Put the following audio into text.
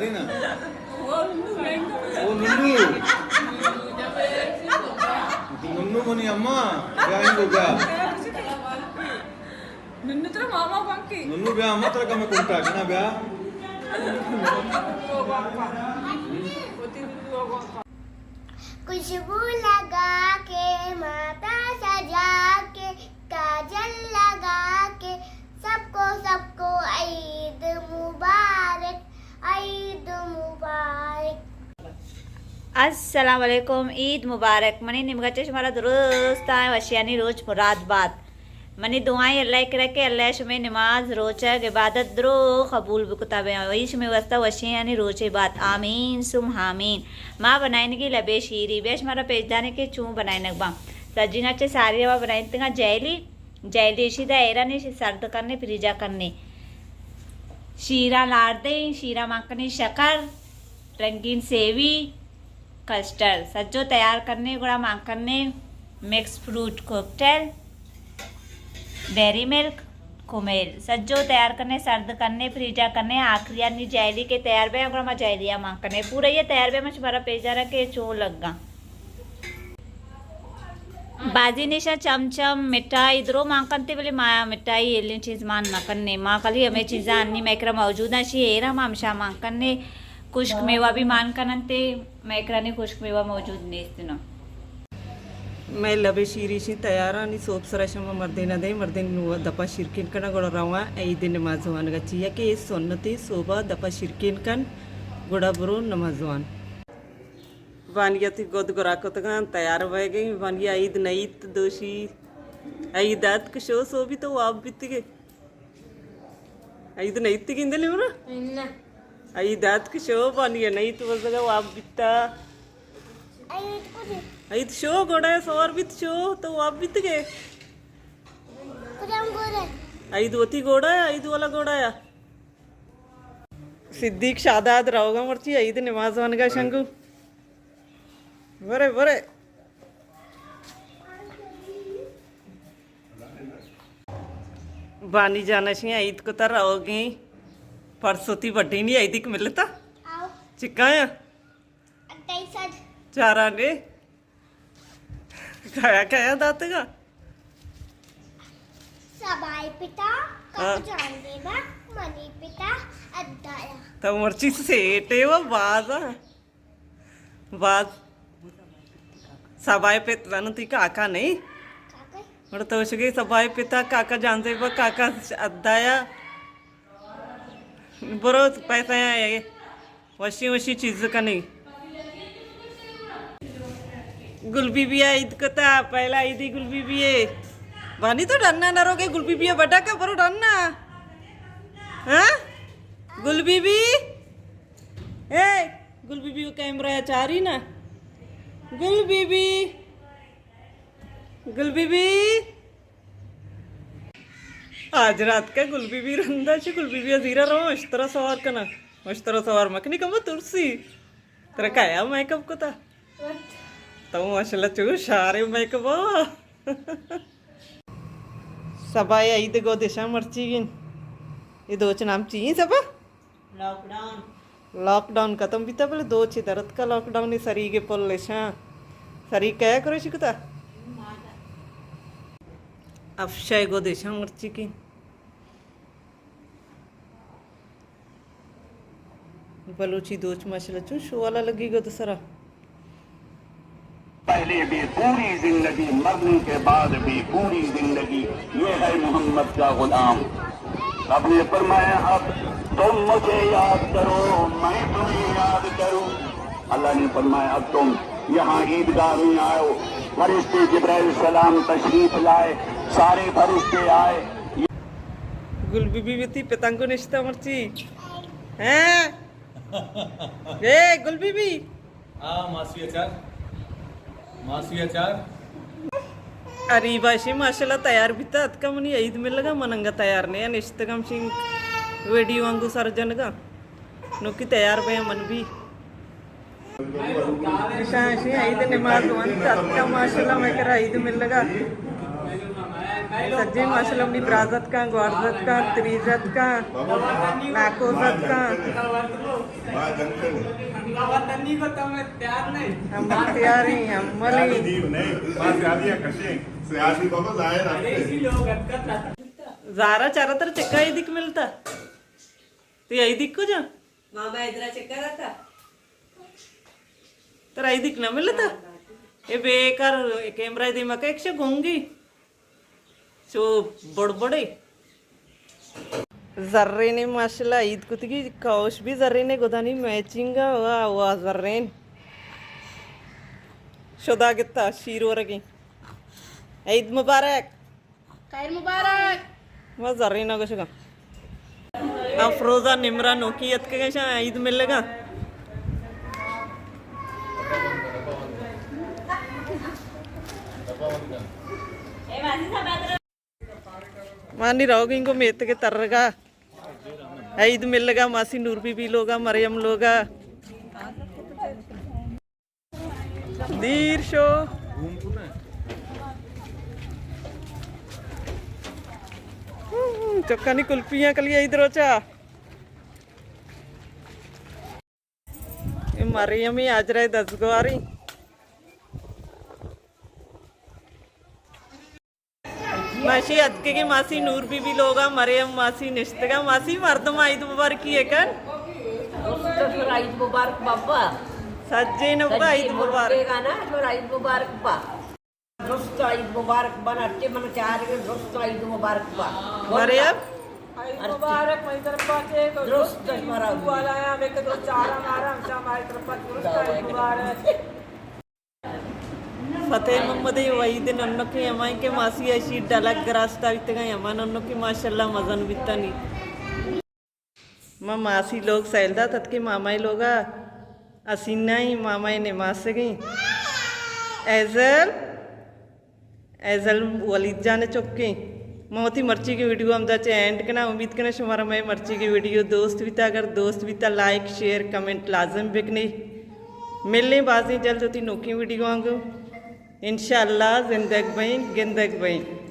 او ننو۔ ننو منی اماں، بیا اینگو بیا۔ ننو ترا ماما بانکی۔ ننو بیا، اماں ترا کمے کنٹا کنا بیا۔ خوشبو لگا کے، ماتھا سجا کے، کاجل لگا کے، سب کو، سب کو عید مبارک، عید مبارک۔ السلام علیکم، عید مبارک۔ منی نیمگا چہ شمارا درستاں وشیانی روچ مراد بات۔ منی دعائیں اللہ ءِ کرا کہ اللہ شمے نماز، روچگ، عبادت درو قبول بکتا بے۔ وہی شمے واسطہ وشیانی روچے بات۔ آمین ثم آمین۔ ما بنائینگی لبے شیری۔ بیا شمارا پیش داریں کہ چون بنائینگ باں۔ سجینا چہ ساری ہوا بنائینتگاں جیلی۔ جیلی اشی دا ایرانی اشی سرد کرنے، فریجا کرنے۔ شیرا لاڑ دیں، شیرا مان کنی شکر، رنگین سیوی، کسٹرڈ۔ سجو تیار کرنے، گڑا مان کرنے مکس فروٹ کوکٹیل، ڈیری ملک، کومیل۔ سجو تیار کرنے، سرد کرنے، فریجا کرنے، آخری آنی جیلی کے تیار بے، گڑا ما جیلیا مان کرنے۔ پورا یہ تیار بے، ما شمارا پیش دارا کہ چو لگا۔ بازی نیشا چم چم مٹھائی درو مان کنتے، بلے ما مٹھائی ایلیں چیز مان نہ کنے۔ ما خالی ہمے چیزاں انی مئے کرا موجود ہیں، شی ایرا ما ہمشا مان کنے۔ خشک میوہ بھی مان کننتے، مئے کرا نی خشک میوہ موجود نیست نا۔ مئے لبے شیری شی تیارانی سوب سرا شما مردین دے، مردین نو دپا شیرکین کنا گڑا رواں عید نماز وانگا، چیا کہ اے سنتے صوبہ دپا شیرکین کن گڑا برو نماز وان۔ بانگی تی گد گرا کتگاں، تیار بئیگیں۔ بانگی عید نئیت دوشی۔ عید اتک شو سوبی تو واب بیتگے۔ عید نئیت گندے لیمرا؟ نہ۔ عید اتک شو بانگی نئیت وزگا واب بیتا۔ عید کجے؟ عید شو گڑا سوار بیت شو تو واب بیتگے۔ کجام گوڑا؟ عید وتی گوڑا، عید والا گوڑا۔ صدیق شاداد روگا مرچی عید نماز وانگا شنگو۔ برے، برے۔ بانی جانا شی عید کتا روگیں۔ پرسوتی بڈینی عیدی کہ ملتا؟ آؤ۔ چکایا؟ اٹھائیس۔ چارانے؟ کیا کیا داتگا؟ سبائی پتا، ہاں۔ کاکو جان دیوا، منی پتا، ادایا۔ تو مرچی سیٹے و بازا۔ باز۔ سبائی پت زانو تی کاکا نہیں؟ کاکا۔ اور تو شگی سبائی پتا، کاکا جان دیوا، کاکا ادایا۔ برو پیسہ آئے۔ وشی وشی چیز کنی۔ گل بی بی عید کتا، پہلا عیدی گل بی بی اے۔ بانی تو ڈنا نہ روگے، گل بی بی اے بٹا کا برو ڈنا۔ ہاں؟ گل بی بی؟ اے، گل بی بی کیمرہ چاری نا۔ گل بی بی۔ گل بی بی۔ آج رات کا گل بی بی رندا چی گل بی بی زیرا رو اشترا سوار کنا۔ اشترا سوار مکنی کم ترسی۔ ترا کایا میک اپ کتا؟ تو ماشاءاللہ چو شارے میک اپ ہوا۔ سبا عید گو دشا مرچی گین۔ یہ دوچ نام چی سبا؟ Lockdown. لاک ڈاؤن ختم بیتا، بلے دو چی درت کا لاک ڈاؤن سریگ پل شاں۔ سریگ کیا کرو شکتا؟ افشا گو دشا مرچی کی۔ بلوچی دوچ ماشاءاللہ چون شوالا لگی گو دسرا۔ پہلے بھی پوری زندگی، مرنے کے بعد بھی پوری زندگی، یہ ہے محمد کا غلام۔ رب نے فرمایا، اب تم مجھے یاد کرو، میں تمہیں یاد کروں۔ اللہ نے فرمایا، اب تم یہاں عیدگاہ میں آؤ۔ فرشتے جبرائیل السلام تشریف لائے، سارے فرشتے آئے۔ گل بی بی وتی پتنگو نشتہ مرچی۔ ہیں؟ اے گل بی بی۔ آ، ماسی اچار۔ ماسی اچار۔ اریبا شی ماشاءاللہ تیار بیتا، اتکا منی عید ملگا، من انگا تیار نیا، نشتگم شی ویڈیو انگو سر جنگا۔ نوکی تیار بے من بھی۔ شان شی عید نماز وانت، اتکا ماشاءاللہ میں کرا عید ملگا۔ سجے ماشاءاللہ منی برازتکاں، گوارزتکاں، تریزتکاں، ناکوزتکاں۔ ہم تیار ایں، ہم ملیں۔ زارا چارا ترا چکا عیدک ملتا؟ تئی عیدک کجا؟ ماما ادرا چکر آتا۔ ترا عیدک نہ ملتا؟ اے بیکار کیمرہ دیما کئے، ایک شے گنگی۔ چو بڑبڑے۔ زرینے ماشاءاللہ عید کتگی، کاوش بھی زرینے، گدانی میچنگ، واہ واہ زرین۔ شدا گتا شیر ورگی۔ عید مبارک۔ خیر مبارک۔ ما زرینا گوشگا۔ افروزہ نمرہ نوکی اتکگا، شاں عید ملگا۔ مانی روگیں گو میتگ ترگا۔ عید ملگا ماسی نور بی بی لوگا، مریم لوگا۔ دیر شو۔ چکانی کلپیاں کلی عید روچا۔ اے مریمی آجرائے دزگواری۔ ماشی اتکگیں ماسی نور بی بی لوگا، مریم ماسی نشتگا۔ ماسی مردم عید مبارکی کن۔ درست شمارا عید مبارک بابا۔ سجے نبا عید مبارک۔ گانا شمارا عید مبارک با۔ درست عید مبارک بن، ہرچے من چارگے درست عید مبارک با۔ مریم۔ عید مبارک، مئی طرفا چے درست شمارا۔ والا یا میں کہ درست چارا مارا، ہمشا مئی طرفا درست عید مبارک۔ فتح محمد ءِ وحید ننکیں ہمائیں کہ ماسی اشی ڈلک گراستا بیتگاں، ہما ننکیں ماشاءاللہ مزن بیتانی۔ ما ماسی لوگ سیل دات اتکیں مامائے لوگا، حسینہ ایں مامائے نماسگیں۔ ایزل، ایزل ولید جان چکیں۔ ما وتی مرچی کی ویڈیو ہمدا چہ اینڈ کناں۔ امید کناں شمارا مئے مرچی کی ویڈیو دوست بیتا۔ اگر دوست بیتا لائک، شیئر، کمنٹ لازم بکنے۔ ملیں بازیں جلد وتی نوکیں ویڈیو آنگو۔ انشاءاللہ زندگ بئیں، گندگ بئیں۔